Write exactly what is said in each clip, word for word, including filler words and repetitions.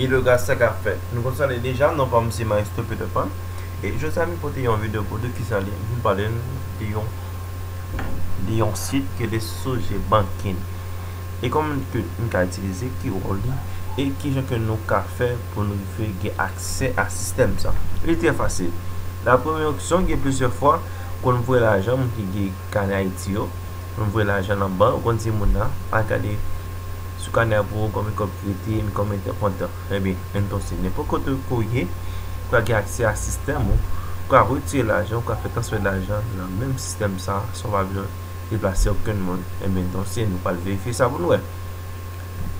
Hello guys, sa k ap fèt? Nou konn sa l ye deja, non pa m se Maestro Peter Pan. E jodi a m pote yon videyo pou nou ki sa l ye, m vin pale n de yon, de yon sit ki rele Sogebanking. E kòman ke n ka itilize, ki wòl li, e kijan ke nou ka fè pou nou rive gen aksè a sistèm sa. Li trè fasil. La premye opsyon, gen plizyè fwa, konn voye lajan, moun ki gen kanè Ayiti yo, konn voye lajan nan bank, ou konn di moun nan, al gade sou kanè a pou w konbyen kòb ki rete, men konbyen tan kontan. Ebyen, entonse, nenpòt kote ke w ye, ou ka gen aksè a sistèm ou, ou ka retire lajan, ou ka fè transfè lajan nan menm sistèm sa, san w pa bezwen deplase okenn moun. Ebyen, entonse, nou pral verifye sa pou nou wè.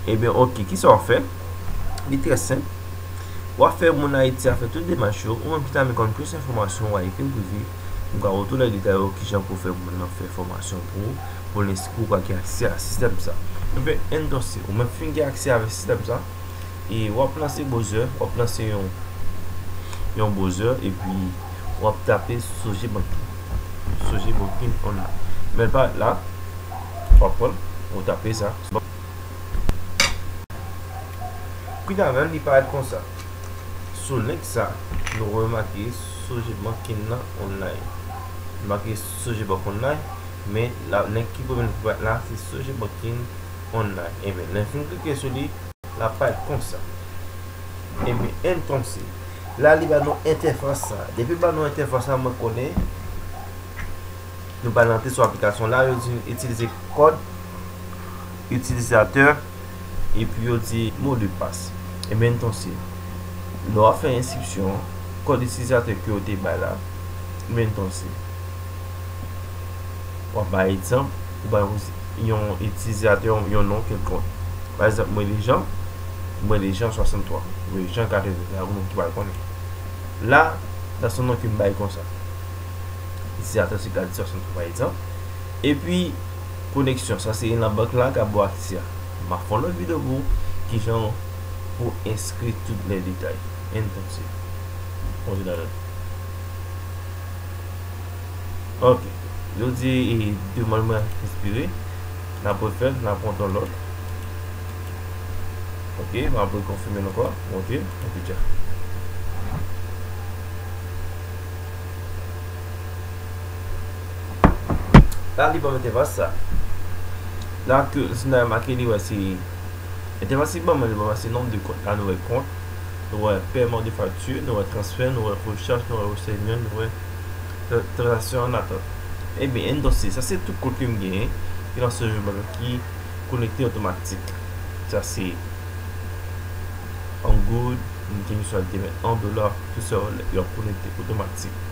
Ebyen, oke, kisa w ap fè? Li trè senp. W ap fè moun Ayiti a fè tout demach yo, ou menm ki ta renmen konn plis enfòmasyon, w a ekri m prive, m ka retounen detay yo, kijan pou fè moun nan fè fòmasyon pou ou, pou l enskri w ka gen aksè a sistèm sa. Ebyen, entonse, ou menm fin gen aksè avèk sistèm sa, e w ap lanse browser, w ap lanse yon, yon browser, epi w ap tape Sogebanking. Sogebanking online. Men l parèt la, w ap pran l, ou tape sa. Kounye a menm, li parèt konsa. Sou link sa, nou remake Sogebanking nan online. Nou make Sogebank online, men la, link ki premye ki parèt la, se Sogebanking online. Ebyen, lè n fin klike sou li, l ap parèt konsa. Ebyen, entonse, la, li ba nou entèfas sa. Depi l ba nou entèfas sa, mwen konnen nou pral rantre sou aplikasyon la, yo di n itilize kòd itilizatè, epi yo di mo de pas. Ebyen, entonse, lè w ap fè enskripsyon an, kòd itilizatè ke yo te bay la, ebyen, entonse, w ap bay egzanp, ou bay yon, yon itilizatè, yon, yon non kèlkonk. Pa egzanp, mwen rele Jean, mwen rele Jean swasanntwa, mwen rele Jean katreven, la, pou moun ki pa konnen. La, sa se yon non ke m bay konsa. Itilizatè se Gladys swasanntwa, pa egzanp. Epi, koneksyon, sa se nan bank la k ap ba w aksè a. M ap fè yon lòt videyo pou ou, kijan pou enskri tout lè detay. Entonse, kontinye ladan. Ok. Yo di, e, demann mwen ekspire. N ap refè l, n ap pran yon lòt. Ok, m ap rekonfime l ankò. Ok, ok, dja. La, li ban m entèfas sa. La, ke, si n ta remake, li wè se, entèfas li ban mwen, li ban mwen se nonb de kont. La, nou wè kont, nou wè pèman de fakti, nou wè transfè, nou wè rechaj, nou wè resenyè, nou wè tra-, tranzaksyon an atant. Ebyen, entonse, sa se tout kont ke m genyen, ki nan Sogebank ki konekte otomatik. Sa se an goud, m gen misyon al te mèt an dola, tout sa yo ap konekte otomatik.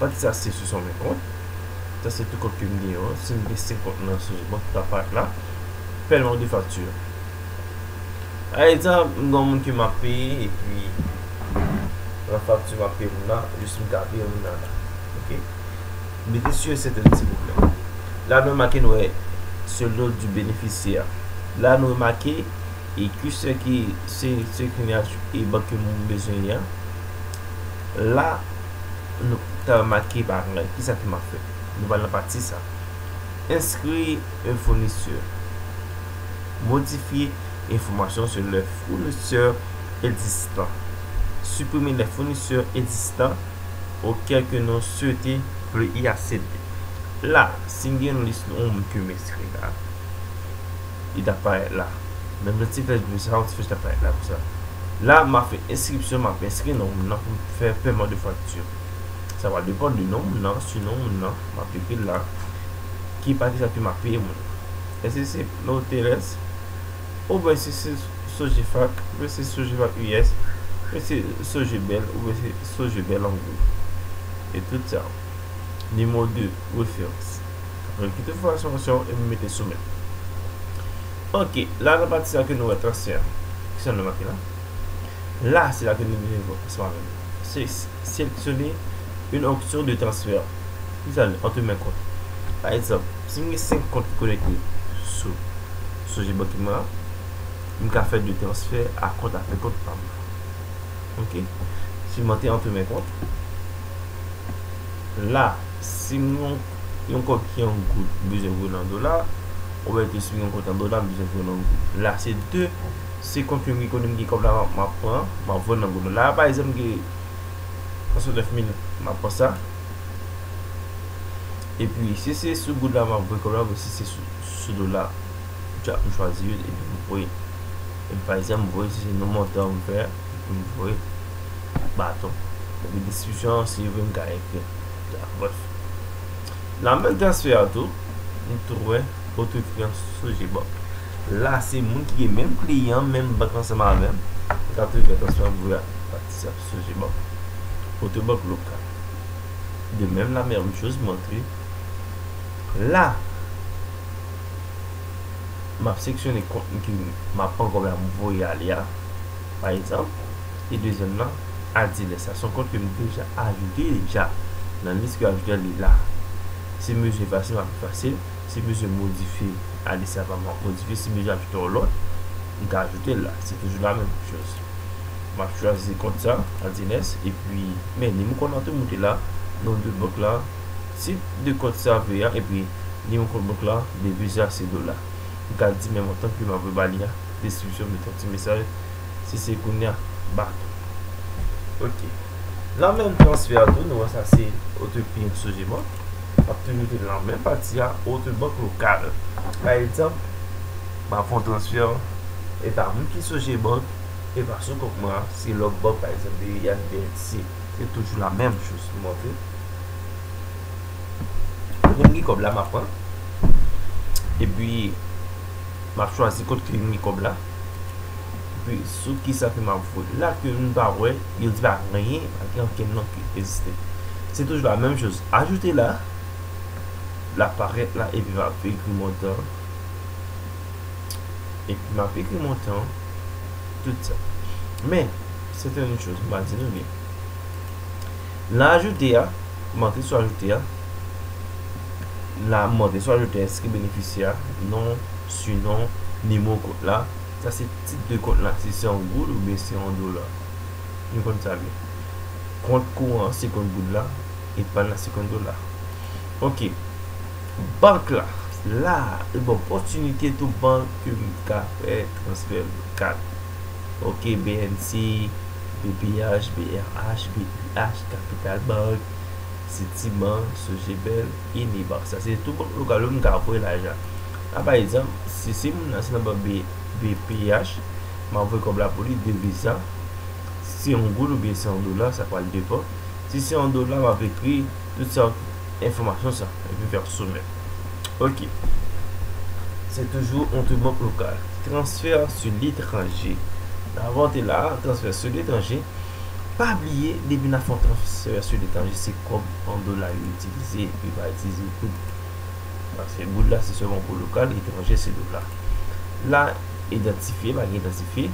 Pati sa se sou son men kont. Sa se tout kont ke m gen yo. Si m gen senk kont nan Sogebank, tout ap parèt la. Pèman de fakti. Pa egzanp, m gen yon moun ke m ap peye, epi nan fakti m ap peye moun nan, jis m ka peye moun nan la. Ok? Mete sou yo, se te ti pwoblèm. La, nou remake, nou wè, solde du bénéficiaire. La, nou remake, e ki se ki, se, se ki e bank ke moun bezwen li an. La, nou ta remake pa gen kisa ke m ap fè. Nou pral nan pati sa. Inscrire un fournisseur. Modifier information sur le fournisseur existant. Supprimer les fournisseurs existants auxquels que nous souhaitons plus y accéder. La, si m gen yon lis yon moun ke m enskri la, li ta parèt la. Menm jan ti flèch ble sa, yon ti flèch ta parèt la konsa. La, m ap fè enskripsyon, m ap enskri non moun nan pou m fè pèman de fakti. Sa va depann de non moun nan, si non moun nan, m ap ekri l la, ki pa kisa ke m ap peye moun nan. Èske se Loteles, oubyen si se Sogefac, oubyen se Sogefac U S, oubyen se Sogebel, oubyen se Sogebel an gwo. E tout sa. Nimewo de referans. Apre, kite enfòmasyon e m mete sou men. Ok, la nan pati sa ke nou wè transfè a. Kisa nou make la? La, se la ke nou vin wè ansanm avè nou. Se seleksyone une option de transfert. Kisa li? Antre men kont. Pa egzanp, si m gen senk kont ki konekte sou, sou Sogebanking mwen an, m ka fè de transfè a kont a pen kont pa m. Ok? Si m antre antre men kont, la, si m gen yon, yon kòb ki an goud, m bezwen voye l an dola, oubyen tou si m gen yon kont an dola, m bezwen voye l an goud. La, se de Se kont ke m gen kote m gen kòb la, m ap pran, m ap voye nan goud la. La, pa egzanp, m gen swasannnèf mil, m ap pran sa. Epi, si se sou goud la, m ap voye kòb la, men si se sou, sou dola, m chwa-, m chwazi youn, epi m voye. Epi, pa egzanp, m voye, si se yon montan m fè, epi m voye baton. Epi, deskripsyon an, si w vle, m ka ekri. Brèf. Nan menm transfè a tou, m tou wè oto kliyan Sogebank. La, se moun ki gen menm kliyan, menm bank ansanm avè m. M ka tou fè transfè a, m voye a pati sa Sogebank. Otobank lokal. De menm, la menm choz, m antre. La, m ap seleksyone kont m ke m ap pran kòb la, m voye ale a. Pa egzanp, e dezyèm nan, Adiles. Sa se yon kont ke m deja ajoute deja. Nan lis ke ajoute a, li la. Si m bezwen efase, m ap efase l. Si m bezwen modifye, ale sa pa m ap modifye. Si m bezwen ajoute yon lòt, m ka ajoute l la. Se toujou la menm choz. M ap chwazi kont sa, Adiles, epi, men, nimewo kont la tou moute la, non de bank la, tit de kont sa vle a, epi nimewo kont bank la, deviz la, se dola. M ka di menm montan ke m ap ba li a, deskripsyon, mete yon ti mesaj, si se kounye a, baton. Ok. Nan menm transfè a tou, nou wè sa se oto kliyan Sogebank. M ap toujou te nan menm pati a, oto bank lokal. Pa egzanp, m ap fè yon transfè, e pa moun ki Sogebank, e pa sou kont mwen an, se lòt bank, pa egzanp, B H B N C. Se toujou la menm choz pou montre. Kote m gen kòb la, m ap pran. Epi, m ap chwazi kont ke m gen kòb la. Epi, sou kisa ke m ap vote la ke m pa wè, yo di pa gen anyen, pa gen ankenn non ki egziste. Se toujou la menm choz. Ajoute la, l ap parèt la, epi m ap ekri montan. Epi m ap ekri montan, tout sa. Men, se te yon choz, m a di nou byen. Nan ajoute a, m antre sou ajoute a. La, m antre sou ajoute a, enskri benefisyè a, non, sinon, nimewo kont la. Sa se tit de kont la, si se yon goud oubyen se yon dola. Nou konn sa byen. Kont kouran an, se kont goud la, epàn la, se kont dola. Ok. Bank la, la, e ban opòtinite tou bank ke m ka fè transfè lokal. Ok, B N C, B P H, B R H, B U H, Capital Bank, Citibank, Sogepel, Unibank. Sa se tou bank lokal yo m ka voye lajan. La, pa egzanp, si se moun nan se nan bank B-, B P H, m ap voye kòb la pou li, deviz la, si se yon goud oubyen se yon dola, sa pral depann. Si se yon dola, m ap ekri tout sa, enfòmasyon sa, epi m fè soumet. Ok. Se toujou yon tout bank lokal. Transfè sou letranje. Avan te la, transfè sou letranje. Pa bliye, depi n ap fè yon transfè sou letranje, se kòb an dola yo itilize, yo pa itilize goud. Paske goud la, se sèlman pou lokal, etranje, se dola. La, idantifye, pa gen idantifye.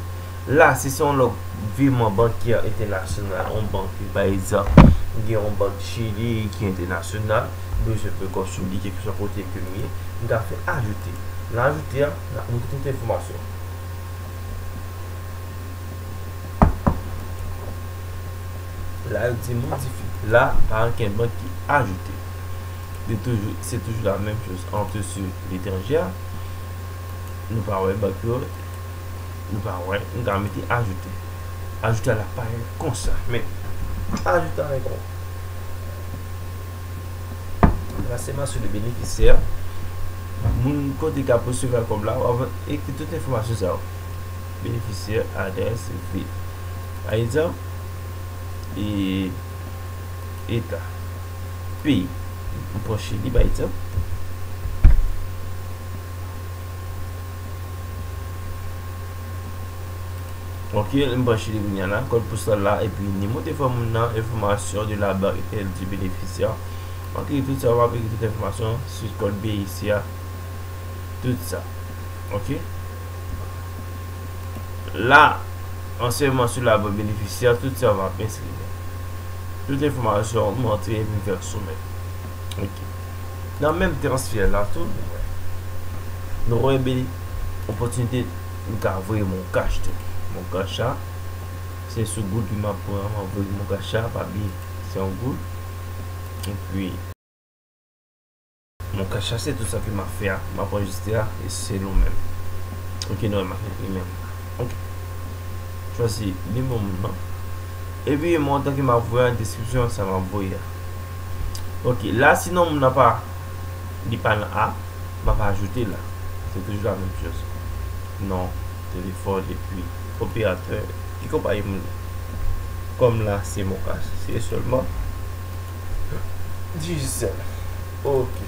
La, si se yon lòt viman bankè entènasyonal, yon bank, pa egzanp, m gen yon bank Chili ki entènasyonal, m bezwen pran kòb sou li, kèlkeswa kote ke m ye, m ka fè ajoute. Nan ajoute a, n ap montre tout enfòmasyon. La, yo di modifye. La, pa ankenn bank ki ajoute. Se toujou, se toujou la menm choz. Antre sou letranje a, nou pa wè bank yo, nou pa wè, nou ka mete ajoute. Ajoute a la parèt konsa. Men, ajoute a ankò. La, se mansyone benefisyè. Moun kote k ap resevwa kòb la, w ap ekri tout enfòmasyon sa yo. Benefisyè, adrès, vil. Pa egzanp, e, eta. Peyi. M pran Chili, pa egzanp. Ok, m pran Chili kounye a la, kòd postal la, epi nimewo telefòn moun nan, enfòmasyon de la bank et du bénéficiaire. Ok, tout sa, w ap ekri tout enfòmasyon sou kòd B I C a, tout sa. Ok? La, ansèyman sou la bank benefisyè, tout sa w ap enskri. Tout enfòmasyon, m antre epi m fè soumet. Ok. Nan menm transfè la tou, nou wè. Nou wè beni opòtinite m ka voye MonCash tou. MonCash a, se sou goud li m ap pran, m ap voye MonCash a, pa bliye, se yon goud. Epi, MonCash a, se tou sa ke m ap fè a, m ap anrejistre a, e se nou menm. Ok, nou wè m ap ekri menm. Ok. Chwazi nimewo moun nan. Epi montan ke m ap voye an, deskripsyon sa m ap voye a. Ok, la si non moun nan pa, li pa nan A, m ap ajoute la. Se toujou la menm choz. Non, telefòn epi operatè. Ki konpayi moun nan? Kòm la se Moncash, se sèlman Digicel. Ok.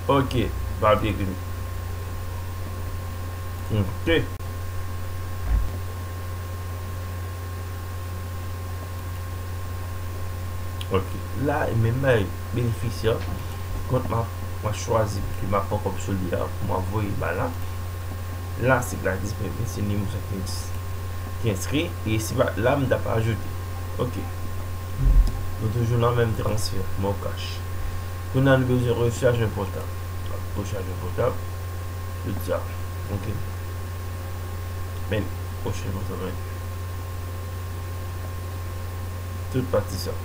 Ok, pa bliye ke ok. Ok. La, e menm bagay, benefisyè, kont m ap, m ap chwazi ke m ap pran kòb sou li a, pou m ap voye ba la. La, se gratis, men se nimewo sa ki ins-, ki enskri, e si pa, la, m t ap ajoute. Ok. Nou toujou nan menm transfè, Moncash. Kounye a, nou bezwen rechaj yon pòtab. Rechaj yon pòtab. Tout sa. Ok. Men, rechaj yon pòtab, men. Tout pati sa.